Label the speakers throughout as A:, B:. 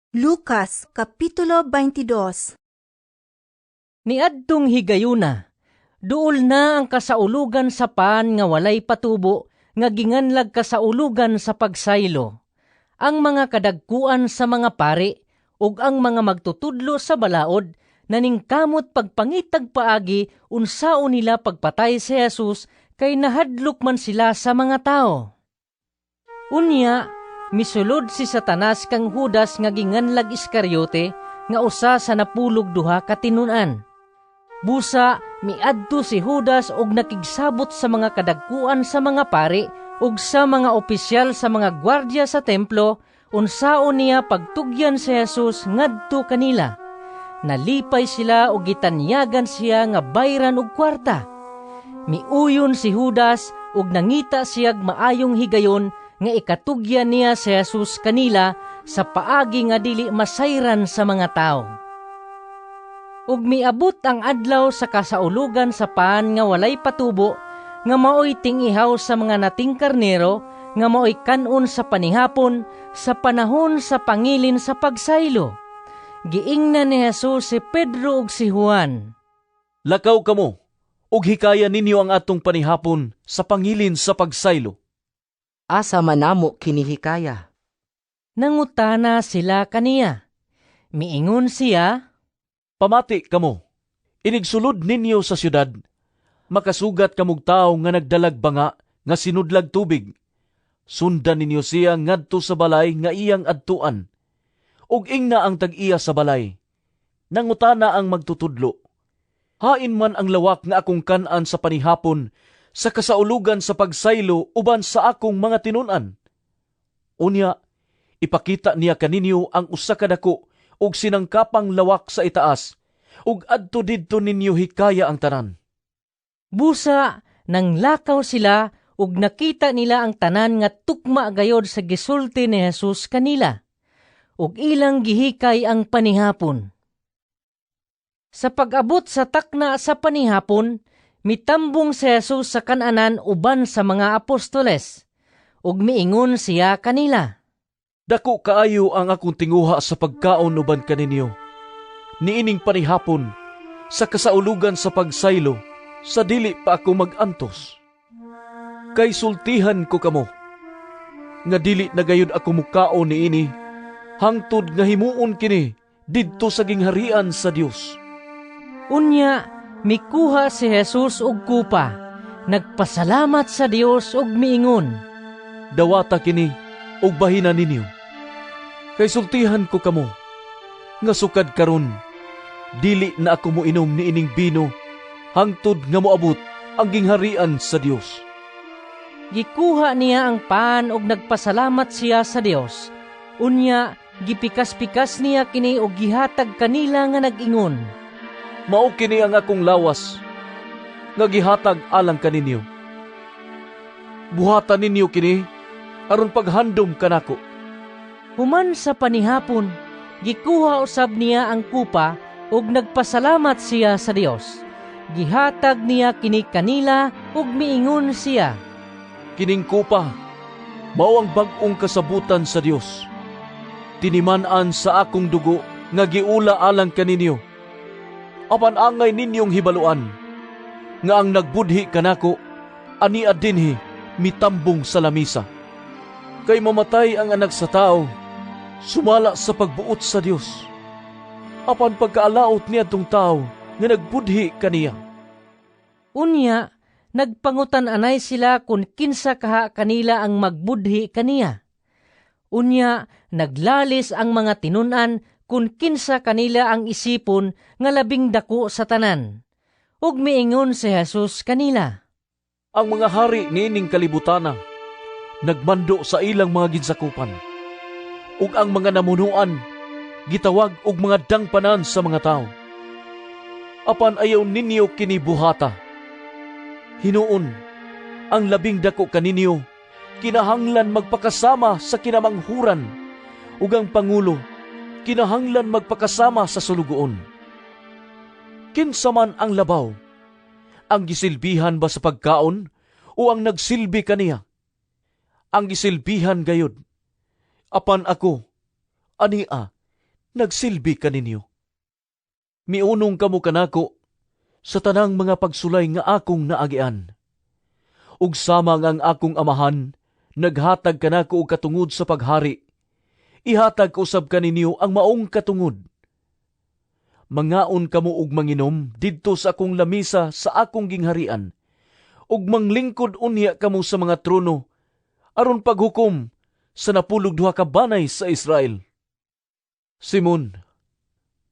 A: Lucas Kapitulo 22.
B: Niadtong higayuna, duol na ang kasaulugan sa pan nga walay patubo nga ginganlag kasaulugan sa pagsaylo. Ang mga kadagkuan sa mga pari ug ang mga magtutudlo sa balaod naningkamot pagpangitag paagi unsaon nila pagpatay si Jesus kay nahadlok man sila sa mga tao. Unya, misulod si Satanas kang Judas nga ginganlag Iskariote nga usa sa 12 ka tinun-an. Busa miadto si Judas og nakigsabot sa mga kadagkuan sa mga pari ug sa mga opisyal sa mga gwardya sa templo unsaon niya pagtugyan si Jesus ngadto kanila. Nalipay sila og gitanyagan siya nga bayran og kwarta. Miuyon si Judas ug nangita siyag maayong higayon nga ikatugyan niya si Jesus kanila sa paagi nga dili masayran sa mga tawo. Ug miabot ang adlaw sa kasaulugan sa pan nga walay patubo nga maoy tingihaw sa mga nating karnero nga maoy kan-on sa panihapon sa panahon sa pangilin sa pagsaylo. Giingnan ni Jesus si Pedro ug si Juan.
C: "Lakaw kamo, ug hikaya ninyo ang atong panihapon sa pangilin sa pagsaylo."
D: "Asa man namo kini hikaya?"
B: nangutana sila kaniya. Miingon siya,
C: "Pamati kamo, inigsulod ninyo sa syudad, makasugat kamog tawo nga nagdalag banga nga sinudlag tubig. Sundan ninyo siya ngadto sa balay nga iyang adtuan. Ug ingna ang tag-iya sa balay, 'Nangutana ang magtutudlo: Hain man ang lawak nga akong kan-an sa panihapon sa kasaulugan sa pagsaylo uban sa akong mga tinun-an?' Unya, ipakita niya kaninyo ang usa ka dako ug sinangkapang lawak sa itaas, ug adto didto ninyo hikaya ang tanan."
B: Busa nanglakaw sila ug nakita nila ang tanan nga tukma gayod sa gisulti ni Jesus kanila. Ug ilang gihikay ang panihapon. Sa pag-abot sa takna sa panihapon, mitambong si Jesus sa kananan uban sa mga apostoles, ug miingon siya kanila,
C: "Dako kaayo ang akong tinguha sa pagkaon uban kaninyo niining panihapon sa kasaulugan sa pagsaylo sa dili pa ako mag-antos. Kay sultihan ko kamo nga dili na gayud ako mukaon niini hangtod nga himuon kini didto sa gingharian sa Dios."
B: Unya, mikuha si Jesus og kupa, nagpasalamat sa Dios ug miingon,
C: "Dawata kini ug bahina ninyo. Kay sultihan ko kamo nga sukad karon dili na ako moinom niining bino hangtod nga moabot ang gingharian sa Dios."
B: Gikuha niya ang pan ug nagpasalamat siya sa Dios. Unya, gipikas-pikas niya kini ug gihatag kanila nga nag-ingon,
C: "Mao kini ang akong lawas nga gihatag alang kaninyo. Buhata ninyo kini aron paghandom kanako."
B: Human sa panihapon, gikuha usab niya ang kupa ug nagpasalamat siya sa Dios. Gihatag niya kini kanila ug miingon siya,
C: "Kining kupa mao ang bag-ong kasabutan sa Dios, tiniman-an sa akong dugo nga giula alang kaninyo. Apan angay ninyong hibaluan nga ang nagbudhi kanako ania dinhi mitambong sa lamisa. Kay mamatay ang Anak sa Tawo sumala sa pagbuot sa Dios. Apan pagkaalaot niadtong tawo nga nagbudhi kaniya."
B: Unya, nagpangutan-anay sila kung kinsa kaha kanila ang magbudhi kaniya. Unya, naglalis ang mga tinun-an kung kinsa kanila ang isipon nga labing dako sa tanan. Ug miingon si Jesus kanila,
C: "Ang mga hari niining kalibutana nagmando sa ilang mga ginsakupan, ug ang mga namunuan gitawag og mga dangpanan sa mga tawo. Apan ayaw ninyo kini buhata. Hinuon, ang labing dako kaninyo kinahanglan magpakasama sa kinamanghuran, ug ang pangulo kinahanglan magpakasama sa sulugoon. Kinsa man ang labaw? Ang gisilbihan ba sa pagkaon o ang nagsilbi kaniya? Ang gisilbihan gayud. Apan ako, ania, Nagsilbi kaninyo. Miunong kamo kanako sa tanang mga pagsulay nga akong naagian. Ug sama nga ang akong Amahan naghatag kanako og katungod sa paghari, ihatag ko usab kaninyo ang maong katungod. Mangaon kamo ug manginom didto sa akong lamisa sa akong gingharian, ug manglingkod unya kamo sa mga trono aron paghukom sa 12 ka banay sa Israel. Simon,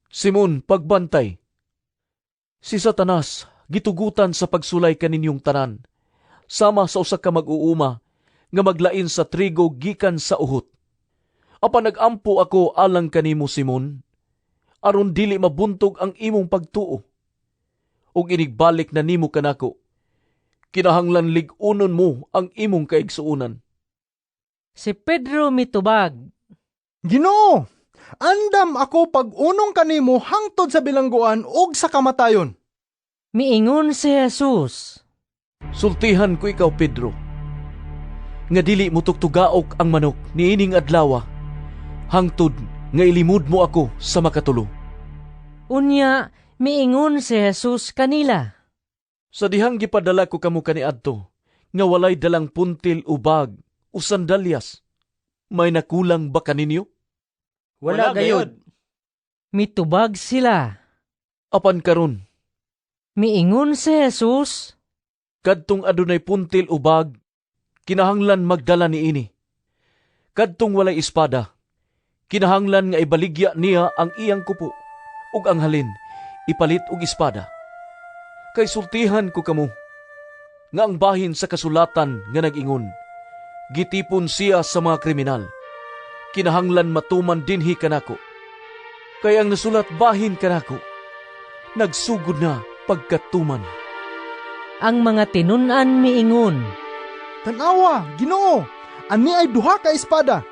C: Simon, pagbantay. Si Satanas gitugutan sa pagsulay kaninyong tanan, sama sa usa ka mag-uuma nga maglain sa trigo gikan sa uhot. Apan nag-ampo ako alang kanimo, Simon, aron dili mabuntog ang imong pagtuo. Ug inigbalik na nimo kanako, kinahanglan lig-unon mo ang imong kaigsuonan.
B: Si Pedro mitubag,
E: Ginoo, andam ako pag-unong kanimo hangtod sa bilangguan ug sa kamatayon.
B: Miingon si Jesus,
C: Sultihan ko ikaw, Pedro, nga dili mo tugtugaok ang manok niining adlawa, hangtod nga ilimod mo ako sa makatulo.
B: Unya, miingon si Jesus kanila,
C: Sa dihang gipadala ko kamo kaniadto, nga walay dalang puntil o bag o sandalyas, may nakulang ba kaninyo?
F: Wala gayod.
B: Mitubag sila.
C: Apan karon,
B: Miingon si Jesus,
C: kadtong adunay puntil o bag, kinahanglan magdala niini. Kadtong walay espada, kinahanglan nga ibaligya niya ang iyang kupo ug ang halin ipalit og espada. Kay sultihan ko kamo nga ang bahin sa kasulatan nga nag-ingon, "Gitipon siya sa mga kriminal," kinahanglan matuman dinhi kanako. Kay ang nasulat bahin kanako, nagsugod na pagkatuman.
B: Ang mga tinun-an miingon,
E: Tanawa, Ginoo, ani ay duha ka espada.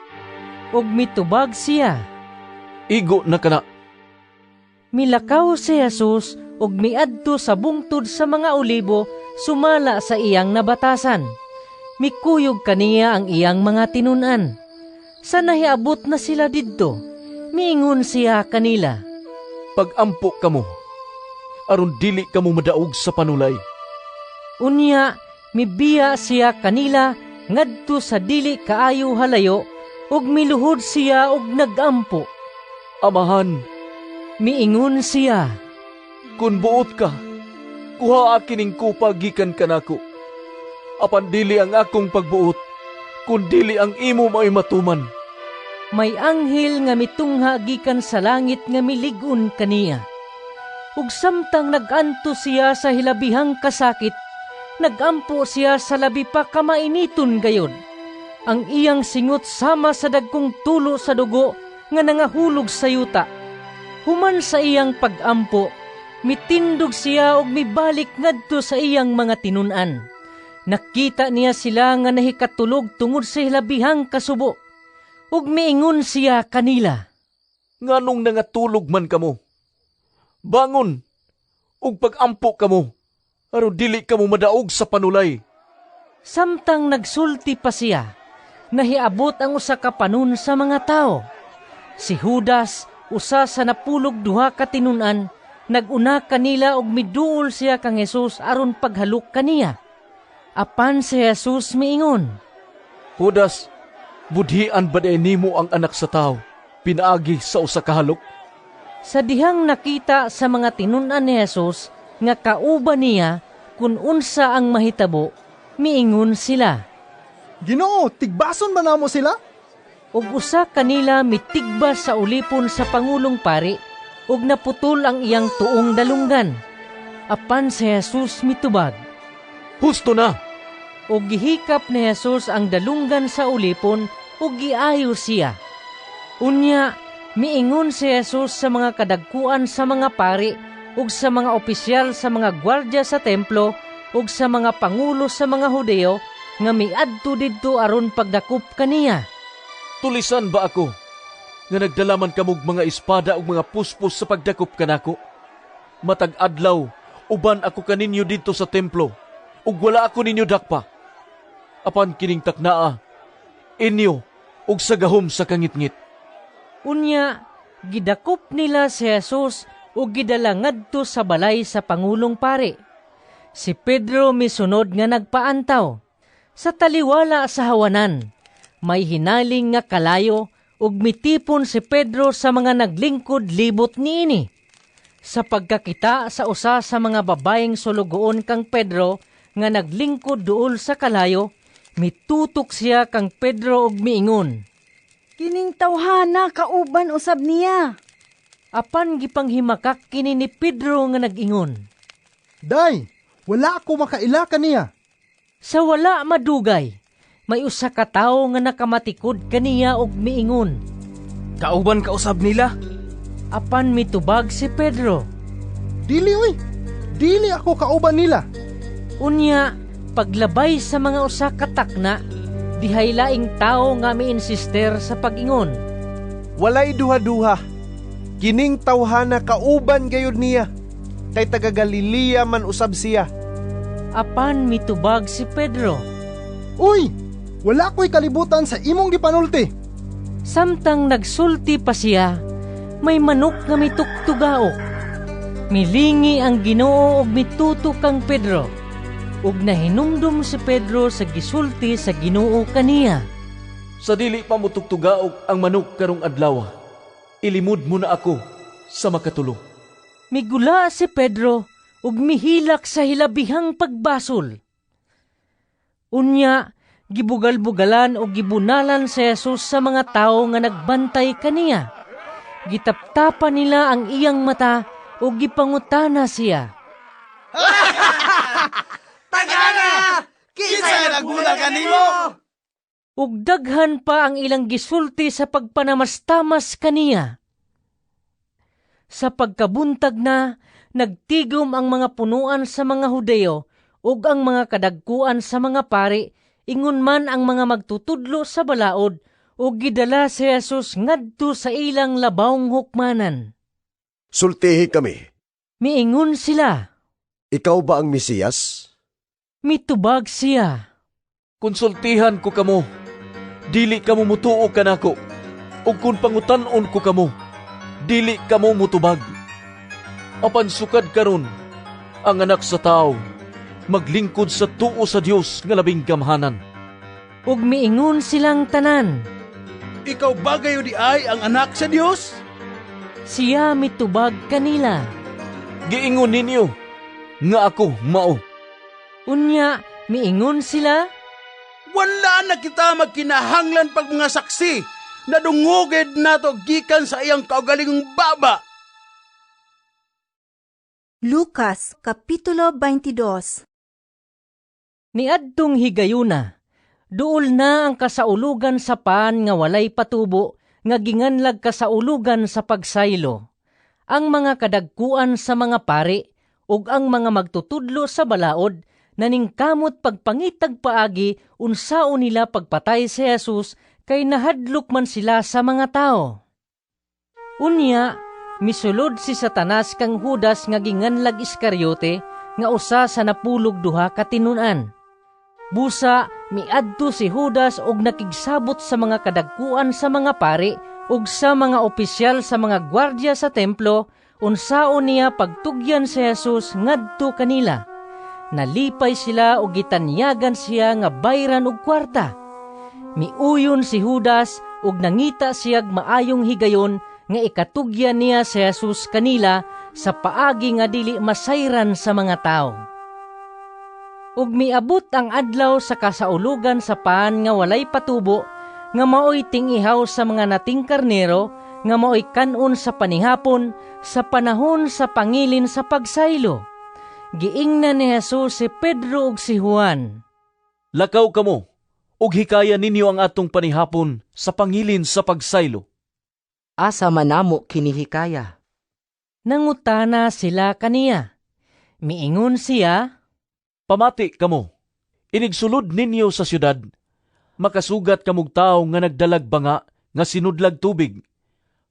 B: Ug mitubag siya,
C: Igo na kana.
B: Milakaw si Jesus ug miadto sa bungtod sa mga Olibo sumala sa iyang nabatasan. Mikuyog kaniya ang iyang mga tinun-an. Sa nahiabot na sila didto, miingon siya kanila,
C: Pagampo kamo, aron dili kamo madaog sa panulay.
B: Unya, mibiya siya kanila ngadto sa dili kaayo halayo ug miluhod siya ug nagampo.
C: Amahan,
B: miingon siya,
C: kun buot ka, kuhaa kining kupa gikan kanako. Apan dili ang akong pagbuot, kun dili ang imo mao'y matuman.
B: May anghel nga mitungha gikan sa langit nga milig-on kaniya. Ug samtang nag-antos siya sa hilabihang kasakit, nagampo siya sa labi pa ka mainiton gayod. Ang iyang singot sama sa dagkong tulo sa dugo nga nangahulog sa yuta. Human sa iyang pagampo, mitindog siya ug mibalik ngadto sa iyang mga tinun-an. Nakita niya sila nga nahikatulog tungod sa hilabihang kasubo. Ug miingon siya kanila,
C: Nganong nangatulog man kamo? Bangon, ug pagampo kamo, aron dili kamo madaog sa panulay.
B: Samtang nagsulti pa siya, nahiabot ang usa ka panon sa mga tao. Si Judas, usa sa 12 ka tinun-an, nag-una kanila ug miduol siya kang Jesus aron paghalok kaniya. Apan si Jesus miingon,
C: Judas, budhian ba diay nimo ang Anak sa Tawo pinaagi sa usa ka halok?
B: Sa dihang nakita sa mga tinun-an ni Jesus nga kauban niya kun unsa ang mahitabo, miingon sila,
E: Ginoo, tigbason ba namo sila?
B: Ug usa kanila mitigba sa ulipon sa pangulong pari ug naputol ang iyang tuong dalunggan. Apan si Jesus mitubag,
C: Husto na!
B: Ug gihikap ni Jesus ang dalunggan sa ulipon ug giayo siya. Unya, miingon si Jesus sa mga kadagkuan sa mga pari ug sa mga opisyal sa mga gwardya sa templo ug sa mga pangulo sa mga Hudeo nga miadto didto aron pagdakop kaniya.
C: Tulisan ba ako nga nagdala man kamog mga espada ug mga puspos sa pagdakop kanako? Matag adlaw uban ako kaninyo didto sa templo ug wala ako ninyo dakpa. Apan kining taknaa inyo ug sa gahom sa kangitngit.
B: Unya, Gidakop nila si Jesus ug gidala ngadto sa balay sa pangulong pari. Si Pedro misunod nga nagpaantaw. Sa taliwala sa hawanan, may hinaling nga kalayo ug mitipon si Pedro sa mga naglingkod libot niini. Sa pagkakita sa usa sa mga babayeng sulugoon kang Pedro nga naglingkod duol sa kalayo, mitutok siya kang Pedro ug miingon,
A: "Kining tawhana kauban usab niya."
B: Apan gipanghimakak kini ni Pedro nga nag-ingon,
E: "Day, wala ako makaila kaniya."
B: Sa wala madugay, may usa ka tawo nga nakamatikod kaniya ug miingon,
G: "Kauban ka usab nila."
B: Apan mitubag si Pedro,
E: "Dili oy, dili ako kauban nila."
B: Unya, paglabay sa mga usa ka takna, dihay laing tawo nga miinsister sa pag-ingon,
H: "Walay duha-duha. Kining tawhana kauban gayud niya, kay taga Galilea man usab siya."
B: Apan mitubag si Pedro,
E: "Uy, wala ko'y kalibutan sa imong gipanulti."
B: Samtang nagsulti pa siya, may manok nga mitugtugaok. Milingi ang Ginoo ug mitutok kang Pedro. Ug nahinumdum si Pedro sa gisulti sa Ginoo kaniya,
C: "Sa dili pa motugtugaok ang manok karong adlaw, ilimod mo na ako sa makatulo."
B: Migula si Pedro ug mihilak sa hilabihang pagbasol. Unya, gibugal-bugalan ug gibunalan si Jesus sa mga tawo nga nagbantay kaniya. Gitaptapan nila ang iyang mata ug gipangutana siya.
I: "Tagana! Kinsay nagbunal kanimo?"
B: Ug daghan pa ang ilang gisulti sa pagpanamastamas kaniya. Sa pagkabuntag na, nagtigom ang mga punuan sa mga Hudeo ug ang mga kadagkuan sa mga pari, ingon man ang mga magtutudlo sa balaod, ug gidala si Jesus ngadto sa ilang labawng hukmanan.
J: "Sultihi kami."
B: Miingon sila.
J: "Ikaw ba ang Mesiyas?"
B: Mitubag siya.
C: "Konsultihan ko kamo, dili kamo mutuo kanako, ug kun pangutan-on ko kamo, dili kamo mutubag. Apan sukad karon, ang Anak sa Tawo maglingkod sa tuo sa Dios nga labing gamhanan."
B: Ug miingon silang tanan,
I: "Ikaw ba gayud diay ang Anak sa Dios?"
B: Siya mitubag kanila,
C: "Giingon ninyo nga ako mao."
B: Unya miingon sila,
I: "Wala na kita magkinahanglan pag mga saksi. Nadungog nato gikan sa iyang kaugalingong baba."
A: Lucas Kapitulo 22.
B: Niadtong higayuna, duol na ang kasaulugan sa pan nga walay patubo nga ginganlag kasaulugan sa pagsaylo. Ang mga kadagkuan sa mga pari ug ang mga magtutudlo sa balaod naningkamot pagpangitag paagi unsaon nila pagpatay si Jesus kay nahadlok man sila sa mga tao. Unya, misulod si Satanas kang Judas nga ginganlag Iskariote nga usa sa 12 ka tinun-an. Busa miadto si Judas og nakigsabot sa mga kadagkuan sa mga pari ug sa mga opisyal sa mga gwardya sa templo unsaon niya pagtugyan si Jesus ngadto kanila. Nalipay sila og gitanyagan siya nga bayran og kwarta. Miuyon si Judas ug nangita siyag maayong higayon nga ikatugyan niya si Jesus kanila sa paagi nga dili masayran sa mga tawo. Ug miabot ang adlaw sa kasaulugan sa pan nga walay patubo nga maoy tingihaw sa mga nating karnero nga maoy kan-on sa panihapon sa panahon sa pangilin sa pagsaylo. Giingnan ni Jesus si Pedro ug si Juan.
C: "Lakaw kamo ug hikaya ninyo ang atong panihapon sa pangilin sa pagsaylo."
D: "Asa man namo kini hikaya?"
B: nangutana sila kaniya. Miingon siya,
C: "Pamati kamo. Inigsulod ninyo sa syudad, makasugat kamog tawo nga nagdalag banga nga sinudlag tubig.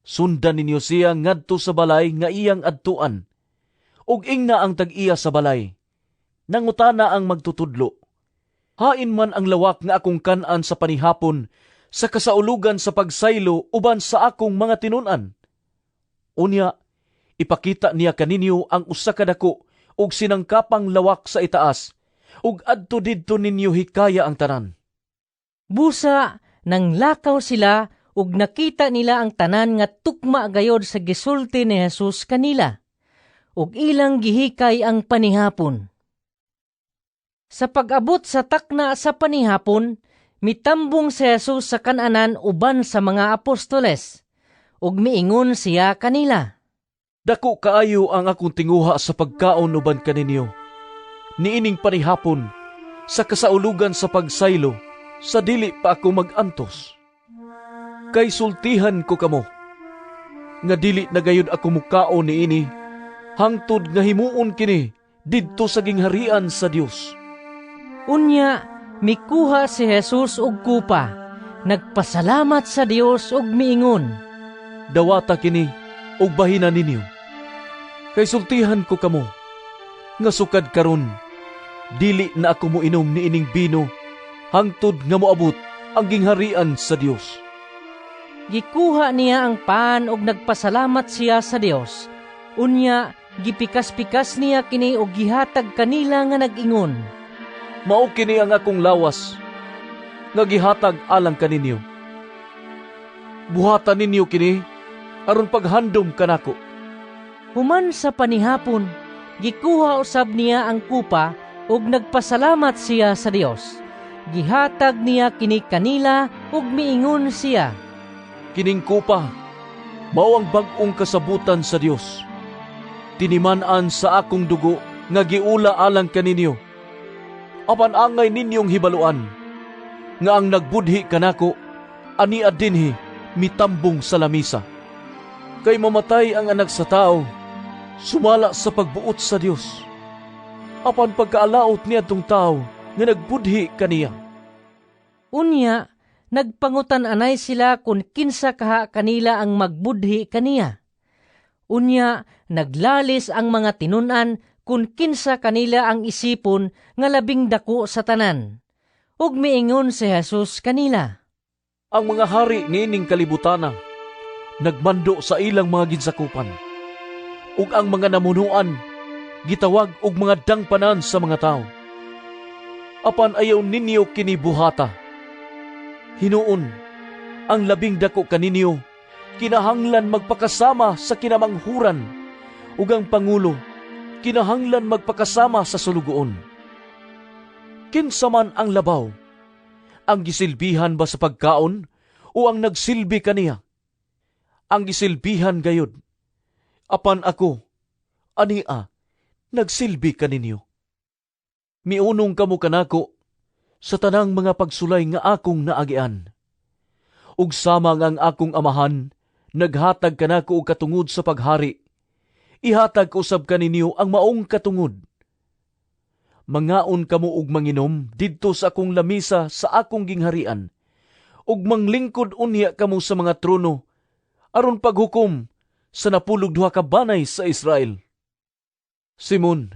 C: Sundan ninyo siya ngadto sa balay nga iyang adtuan. Ug ingna ang tag-iya sa balay, 'Nangutana ang magtutudlo: Hain man ang lawak nga akong kan-an sa panihapon sa kasaulugan sa pagsaylo uban sa akong mga tinun-an?' Unya, ipakita niya kaninyo ang usa ka dako ug sinangkapang lawak sa itaas, ug adto didto ninyo hikaya ang tanan.
B: Busa nanglakaw sila ug nakita nila ang tanan nga tukma gayod sa gisulti ni Jesus kanila, ug ilang gihikay ang panihapon. Sa pag-abot sa takna sa panihapon, mitambong si Jesus sa kananan uban sa mga apostoles, ug miingon siya kanila.
C: Dako kaayo ang akong tinguha sa pagkaon uban kaninyo niining panihapon sa kasaulugan sa pagsaylo sa dili pa ako mag-antos. Kay sultihan ko kamo, nga dili na gayud ako mukaon niini hangtod nga himuon kini didto sa gingharian sa Dios.
B: Unya mikuha si Jesus og kupa, nagpasalamat sa Dios ug miingon,
C: Dawata kini ug bahina ninyo. Kay sultihan ko kamo, nga sukad karon dili na ako moinom niining bino hangtod nga moabot ang gingharian sa Dios.
B: Gikuha niya ang pan ug nagpasalamat siya sa Dios. Unya gipikas-pikas niya kini ug gihatag kanila nga nag-ingon,
C: Mao kini ang akong lawas nga gihatag alang kaninyo. Buhatan ninyo kini aron paghandom kanako.
B: Human sa panihapon, gikuha usab niya ang kupa ug nagpasalamat siya sa Dios. Gihatag niya kini kanila ug miingon siya,
C: Kining kupa mao ang bag-ong kasabutan sa Dios. Tiniman-an sa akong dugo nga giula alang kaninyo. Apan angay ninyong hibaluan nga ang nagbudhi kanako ania dinhi mitambong sa lamisa. Kay mamatay ang anak sa tao sumala sa pagbuot sa Dios. Apan pagkaalaot niya tong tao nga nagbudhi kaniya.
B: Unya, nagpangutan-anay sila kung kinsa kaha kanila ang magbudhi kaniya. Unya, naglalis ang mga tinun-an kung kinsa kanila ang isipon nga labing dako sa tanan. Ug miingon si Jesus kanila,
C: Ang mga hari niining kalibutana nagmando sa ilang mga ginsakupan, ug ang mga namunuan gitawag og mga dangpanan sa mga tawo. Apan ayaw ninyo kini buhata. Hinuon, ang labing dako kaninyo kinahanglan magpakasama sa kinamanghuran, ug ang pangulo kinahanglan magpakasama sa sulugoon. Kinsa man ang labaw, ang gisilbihan ba sa pagkaon o ang nagsilbi kaniya? Ang gisilbihan gayud. Apan ako, ania, nagsilbi kaninyo. Miunong kamo kanako sa tanang mga pagsulay nga akong naagian. Ug sama nga ang akong amahan naghatag kanako og katungod sa paghari, ihatag ko usab kaninyo ang maong katungod. Mangaon kamo og manginom didto sa akong lamisa sa akong gingharian, ug manglingkod unya kamo sa mga trono aron paghukom sa 12 ka banay sa Israel. Simon,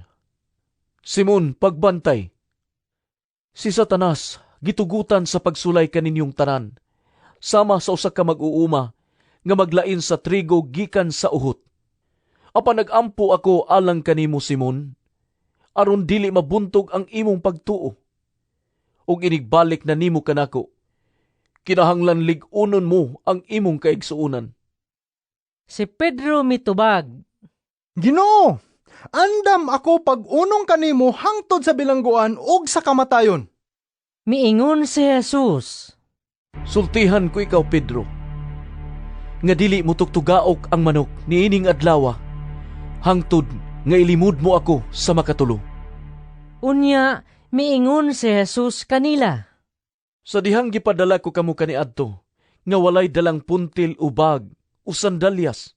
C: Simon, pagbantay. Si Satanas gitugutan sa pagsulay kaninyong tanan, sama sa usa ka mag-uuma nga maglain sa trigo gikan sa uhot. Apan nag-ampo ako alang kanimo, Simon, aron dili mabuntog ang imong pagtuo. Ug inigbalik na nimo kanako, kinahanglan lig-unon mo ang imong kaigsuonan.
B: Si Pedro mitubag,
E: Ginoo, andam ako pag-unong kanimo hangtod sa bilangguan ug sa kamatayon.
B: Miingon si Jesus,
C: Sultihan ko ikaw, Pedro, nga dili mo tugtugaok ang manok niining adlawa, hangtod nga ilimod mo ako sa makatulo.
B: Unya, miingon si Jesus kanila,
C: Sa dihang gipadala ko kamo kaniadto, nga walay dalang puntil o bag o sandalyas,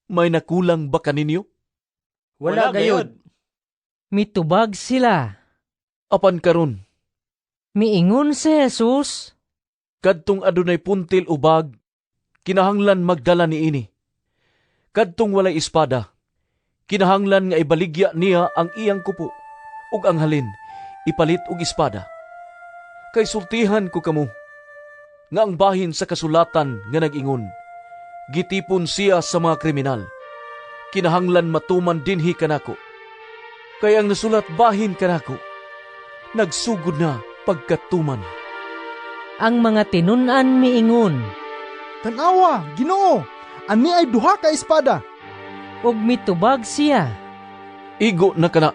C: may nakulang ba kaninyo?
F: Wala gayud.
B: Mitubag sila.
C: Apan karon,
B: Miingon si Jesus,
C: kadtong adunay puntil o bag, kinahanglan magdala niini. Kadtong walay espada, kinahanglan nga ibaligya niya ang iyang kupo, ug ang halin ipalit og espada. Kay sultihan ko kamo, nga ang bahin sa kasulatan nga nag-ingon, gitipon siya sa mga kriminal. Kinahanglan matuman dinhi kanako. Kay ang nasulat bahin kanako, nagsugod na pagkatuman.
B: Ang mga tinun-an miingon,
E: "Tan-awa, Ginoo, ani ay duha ka espada."
B: Ug mitubag siya,
C: "Igo na kana."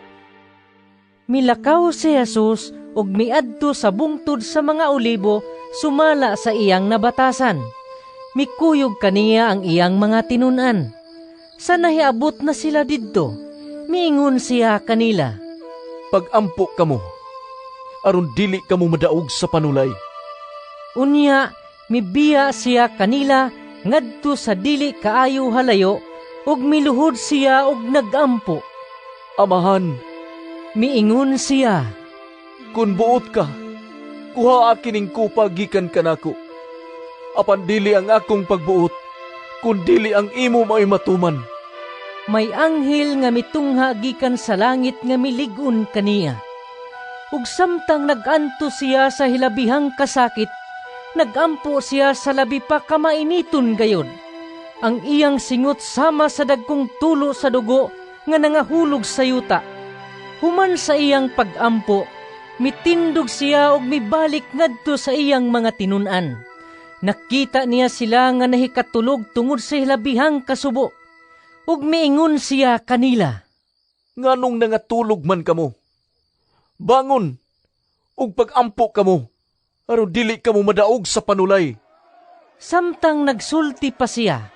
B: Milakaw si Jesus ug miadto sa bungtod sa mga olibo sumala sa iyang nabatasan. Mikuyog kaniya ang iyang mga tinun-an. Sa nahiabot na sila didto, miingon siya kanila,
C: "Pagampo kamo, aron dili kamo madaog sa panulay."
B: Unya, mibiya siya kanila ngadto sa dili kaayo halayo ug miluhod siya ug nagampo.
C: "Amahan,"
B: miingon siya,
C: "kun buot ka, kuhaa kining kupa gikan kanako. Apan dili ang akong pagbuot, kun dili ang imo mao'y matuman."
B: May anghel nga mitungha gikan sa langit nga milig-on kaniya. Ug samtang nag-antos siya sa hilabihang kasakit, nagampo siya sa labi pa ka mainiton gayod. Ang iyang singot sama sa dagkong tulo sa dugo nga nangahulog sa yuta. Human sa iyang pagampo, mitindog siya ug mibalik ngadto sa iyang mga tinun-an. Nakita niya sila nga nahikatulog tungod sa hilabihang kasubo. Ug miingon siya kanila,
C: "Nganong nangatulog man kamo? Bangon, ug pagampo kamo, aron dili kamo madaog sa panulay."
B: Samtang nagsulti pa siya,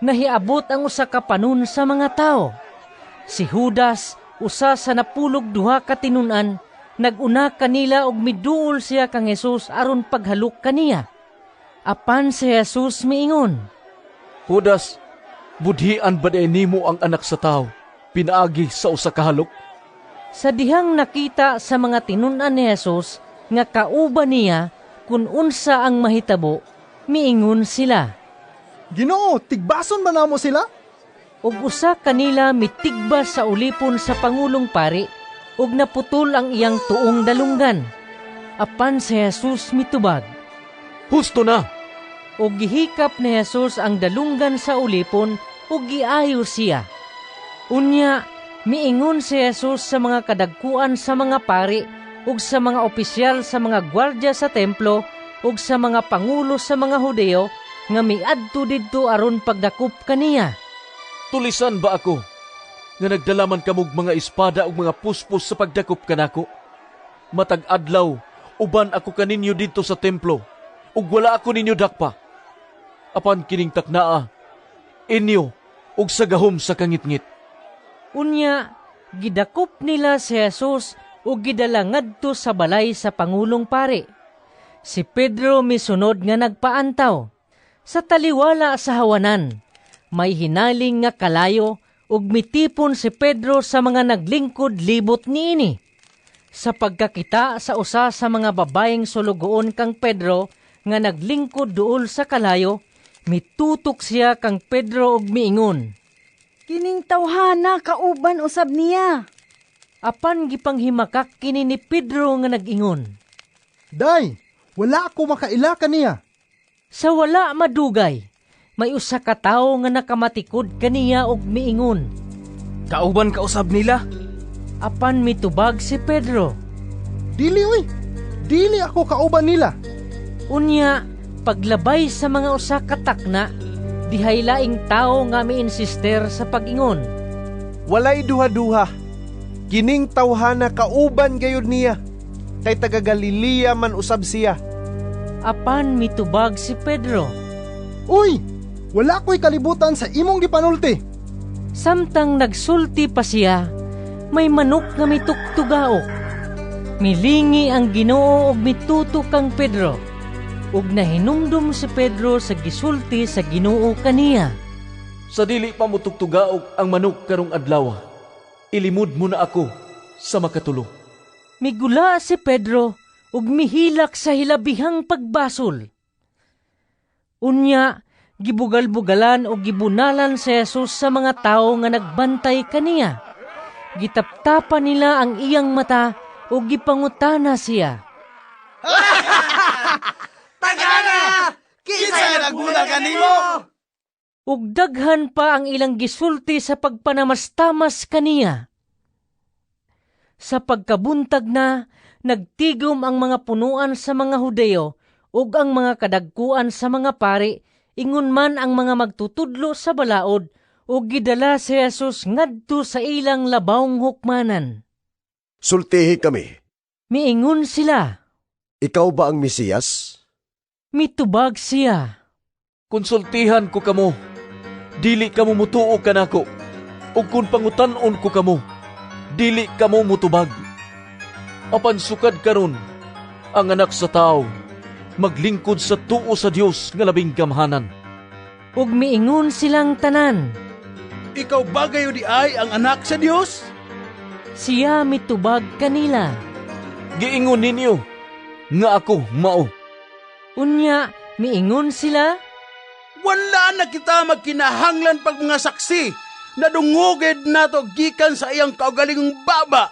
B: nahiabot ang usa ka panon sa mga tawo. Si Judas, usa sa 12 ka tinun-an, nag-una kanila ug miduol siya kang Jesus aron paghalok kaniya. Apan si Jesus miingon,
C: "Judas, budhian ba diay nimo ang anak sa tawo pinaagi sa usa ka halok?"
B: Sa dihang nakita sa mga tinun-an ni Jesus nga kauban niya kun unsa ang mahitabo, miingon sila,
E: "Ginoo, tigbason ba namo sila?"
B: Ug usa kanila mitigbas sa ulipon sa pangulong pari ug naputol ang iyang tuong dalunggan. Apan si Jesus mitubag,
C: "Husto na!"
B: Ug gihikap ni Jesus ang dalunggan sa ulipon ug giayo siya. Unya, miingon si Jesus sa mga kadagkuan sa mga pari ug sa mga opisyal sa mga gwardya sa templo ug sa mga pangulo sa mga Hudiyo nga miadto didto aron pagdakop kaniya.
C: "Tulisan ba ako nga nagdala man kamog mga espada ug mga puspos sa pagdakop kanako? Matag adlaw uban ako kaninyo didto sa templo ug wala ako ninyo dakpa. Apan kining taknaa inyo ug sa gahom sa kangitngit."
B: Unya, gidakop nila si Jesus ug gidala ngadto sa balay sa pangulong pari. Si Pedro misunod nga nagpaantaw. Sa taliwala sa hawanan, may hinaling nga kalayo ug mitipon si Pedro sa mga naglingkod libot niini. Sa pagkakita sa usa sa mga babaeng sulugoon kang Pedro nga naglingkod duol sa kalayo, mitutok siya kang Pedro ug miingon,
A: "Kining tawhana kauban usab niya."
B: Apan gipanghimakak kini ni Pedro nga nag-ingon,
E: "Day, wala ako makaila kaniya."
B: Sa wala madugay, may usa ka tawo nga nakamatikod kaniya og miingon,
G: "Kauban ka usab nila."
B: Apan mitubag si Pedro,
E: "Dili oy, dili ako kauban nila."
B: Unya, paglabay sa mga usa ka takna, dihay laing tawo nga miinsister sa pag-ingon,
H: "Walay duha-duha, kining tawhana kauban gayud niya, kay taga Galilea man usab siya."
B: Apan mitubag si Pedro,
E: "Uy, wala ko'y kalibutan sa imong gipanulti."
B: Samtang nagsulti pa siya, may manok nga mituktugaok. Milingi ang Ginoo ug mitutok kang Pedro. Ug nahinumdum si Pedro sa gisulti sa Ginoo kaniya,
C: "Sa dili pa motugtugaok ang manok karong adlaw, ilimod mo na ako sa makatulo."
B: Migula si Pedro ug mihilak sa hilabihang pagbasol. Unya, gibugal-bugalan ug gibunalan si Jesus sa mga tawo nga nagbantay kaniya. Gitaptapan nila ang iyang mata ug gipangutana siya,
I: "Tagana! Kinsay nagbunal kanimo?"
B: Ug daghan pa ang ilang gisulti sa pagpanamastamas kaniya. Sa pagkabuntag na, nagtigom ang mga punuan sa mga Hudeo ug ang mga kadagkuan sa mga pari, ingon man ang mga magtutudlo sa balaod, ug gidala si Jesus ngadto sa ilang labawng hukmanan.
J: Sultihi kami.
B: Miingon sila.
J: Ikaw ba ang Mesiyas?
B: Mitubag siya.
C: Konsultihan ko kamo, dili kamo mutuo kanako, ug kun pangutan-on ko kamo, dili kamo mutubag. Apan sukad karon, ang Anak sa Tawo maglingkod sa tuo sa Dios nga labing gamhanan.
B: Ug miingon silang tanan.
I: Ikaw ba gayud diay ang Anak sa Dios?
B: Siya mitubag kanila.
C: Giingon ninyo nga ako mao.
B: Unya miingon sila.
I: Wala na kita magkinahanglan pag mga saksi. Nadungog nato gikan sa iyang kaugalingong baba.